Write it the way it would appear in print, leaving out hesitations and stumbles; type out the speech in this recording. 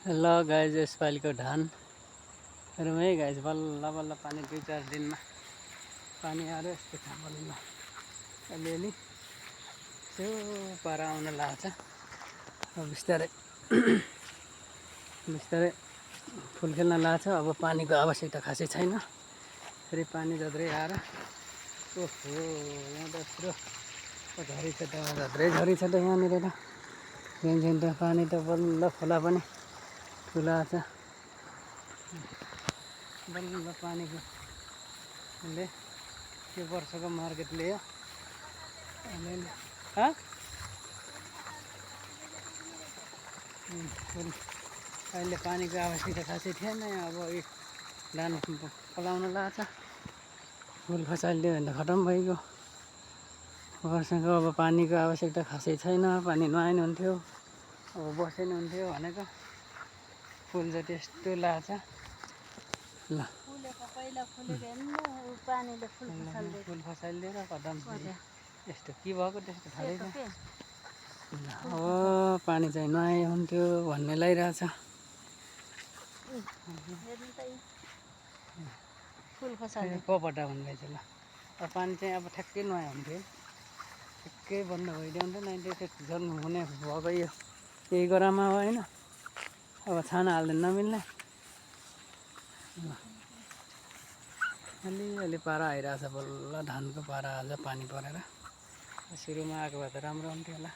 ल गाइज यसपालिको धान हेरौँ है गाइज, बल्ल बल्ल पानी 2-4 दिनमा पानी आएर यस्तो छ बल्ल अलिअलि त्यो पार आउन लाग्छ। अब बिस्तारै बिस्तारै फुल खेल्न लाग्छ। अब पानीको आवश्यकता खासै छैन। फेरि पानी झद्रै आएर ओहो यहाँ त यत्रो झरी छ त, झद्रै झरी छ त यहाँनिर त। झ्याङ त पानी त बल्ल खोला पनि ठुला छ। बल्ल पानीको ले यो वर्षको मार्केट ल्यायो अलिअलि। अहिले पानीको आवश्यकता खासै थिएन। अब यो धान फलाउन लाग्छ। फुल खसालिदियो भने त खतम भइगयो। वर्षको अब पानीको आवश्यकता खासै छैन। पानी नआए नि हुन्थ्यो, अब बसे नि हुन्थ्यो भनेको। फुल चाहिँ त्यस्तो लाग्छ। ल फुल खसालिदिएर खतम। यस्तो के भएको त्यस्तो थाहै छ। अब पानी चाहिँ नआए हुन्थ्यो भन्ने लागिरहेछ। कपटा भन्दैछ ल। अब पानी चाहिँ अब ठ्याक्कै नआए हुन्थ्यो, ठ्याक्कै बन्द भइदियो हुन्थ्यो। त्यो झन् हुने भएको यही गरामा हो होइन। अब छाना हाल्दैन नमिल्ने। अलिअलि पारा आइरहेछ बल्ल धानको पारा आज पानी परेर। सुरुमा आएको भए त राम्रो हुन्थ्यो होला।